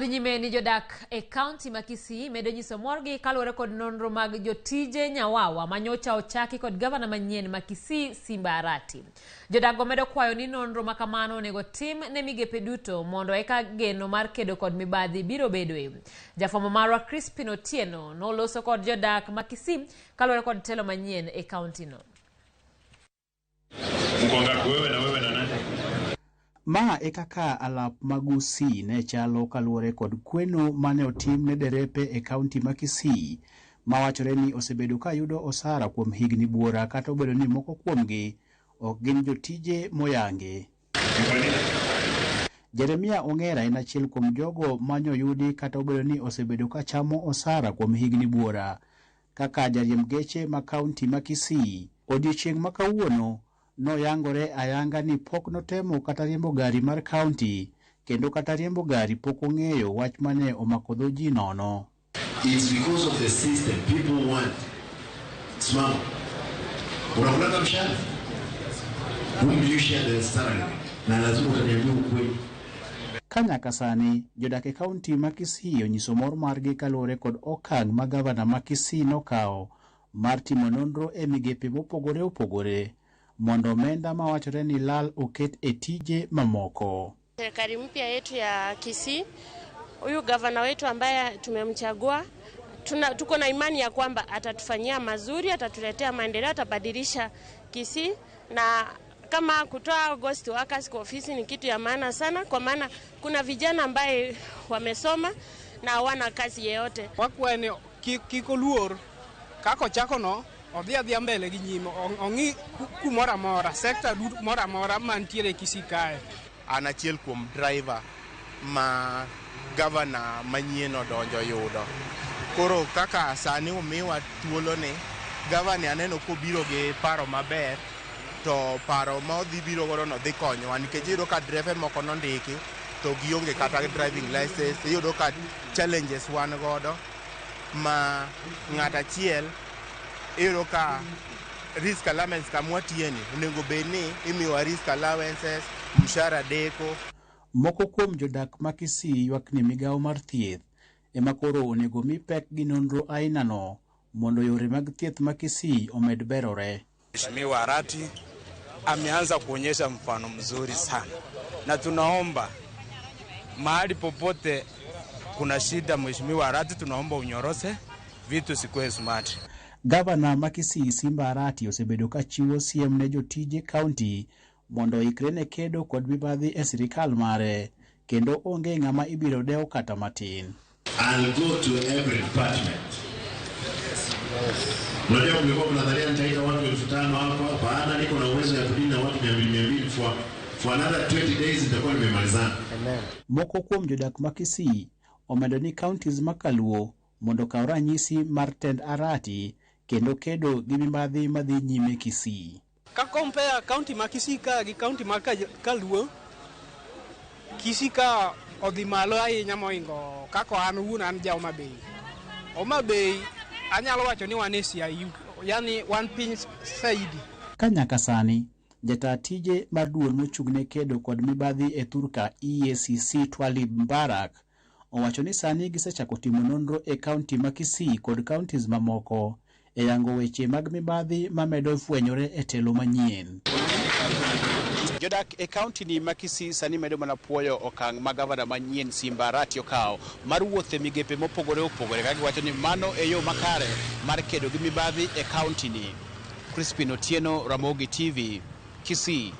Wadhi nyime ni jodak e kaunti ma Kisii medo nyiso morgi kaluwore kod nonro mag jotije Nyawawa manyocha ochaki kod gavana manyien ma Kisii Simba Arati. Jodak go medo kwayo ni nonro ma kamano onego tim ne migepe duto mondo eka geno mar kedo kod mibadhi biro bedoe. Jafwambo marwa Crispin Otieno noloso kod jodak ma Kisii kaluwore kod telo manyien e kaunti no. Mko ngapi wewe na wewe na nani? Ma e kaka alap ma Gusii ne chalo kaluwore kod kweno mane otim ne derepe e kaunti ma Kisii mawachore ni osebedo ka yudo osara kuom higni buora kata obedo ni moko kuomgi ok gin jotije moyangi. Jeremia Ong'era en achiel kuom jogo manyoyudi kata obedo ni osebedo ka chamo osara kuom higni buora kaka jariemb geche ma kaunti ma Kisii. Odiechieng' ma kawuono noyangore ayanga ni pok notemo kata riembo gari mar kaunti kendo kata riembo gari pok ong'eyo wach mane omako dho ji nono. It's because of the system people want. Simama. Unakulanga mshahara? Whom do you share the salary with? Na lazima utaniambia ukweli. Ka nyaka sani, jodak e kaunti ma Kisii onyiso mor margi kaluwore kod okang' ma gavana ma Kisii nokawo mar timo nonro e migepe mopogore opogore mondo omenda mawachore ni lal oket e tije mamoko. Serikali mpya yetu ya Kisii, huyu gavana wetu ambaye tumemchagua, tuko na imani ya kwamba atatufanyia mazuri, atatuletea maendeleo, atabadilisha Kisii na kama kutoa ghost workers kwa ofisi ni kitu ya maana sana, kwa maana kuna vijana ambaye wamesoma na hawana kazi yeyote. Wakwaye ni kik oluor kaka ochako no odhi adhiya mbele gi nyime ong'i kumoro amora sekta moro amora mantiere Kisii kae. An achiel kuom driver ma gavana manyien odonjo yudo. Koro kaka sani omiwa thuolo ni gavana aneno kobiro gi paro maber to paro ma odhi biro godo no dhi konyowa nikech iyudo ka drefe moko nondiki to gionge kata driving license iyudo ka challenges wan godo ma ng'at achiel iyudo ka risk allowance kama watiyeni onego bed ni imiyowa risk allowances mshahara deko. Moko kuom jodak ma Kisii ywak ni migawo mar thieth ema koro onego mi pek gi nonro ainano mondo yore mag thieth ma Kisii omed berore. Mheshimiwa Arati ameanza kuonyesha mfano mzuri sana, na tunaomba mahali popote kuna shida, Mheshimiwa Arati, tunaomba unyoroshe vitu sikuwe smart. Gavana ma Kisii Simba Arati osebedo ka chiwo siem ne jotije kaunti mondo oikre ne kedo kod mibadhi e sirikal mare kendo onge ng'ama ibiro dew kata matin. I'll go to every department. Unajua mlikuwa mnadhania nitaita watu 5,000 hapa, hapana, niko na uwezo ya kudili na watu 200 200 for another 20 days nitakuwa nimemalizana. Moko kuom jodak ma Kisii omedo ni counties ma Kaluo mondo okaw ranyisi mar tend Arati kendo kedo gi mibadhi madhi nyime Kisii. Ka compare county ma Kisii ka gi county ma Kaluo, Kisii ka odhi malo ahinya moingo kaka an owuon an ja Homa Bay. Homa Bay anyalo wacho ni wan e CIU, yani wan piny saidi. Ka nyaka sani, jataa tije mar duol mochung'ne kedo kod mibadhi e thurka EACC Twalib Mbarak owacho ni sani gisechako timo nonro e kaunti ma Kisii kod counties mamoko e yango weche mag mibadhi mamedo fwenyore e telo manyien. Jodak e kaunti ni ma Kisii sani medo mana puoyo okang' ma gavana manyien Simba Arati okawo mar wuotho e migepe mopogore opogore ka giwacho ni mano e yo makare mar kedo gi mibadhi e kaunti ni. Crispin Otieno, Ramogi TV, Kisii.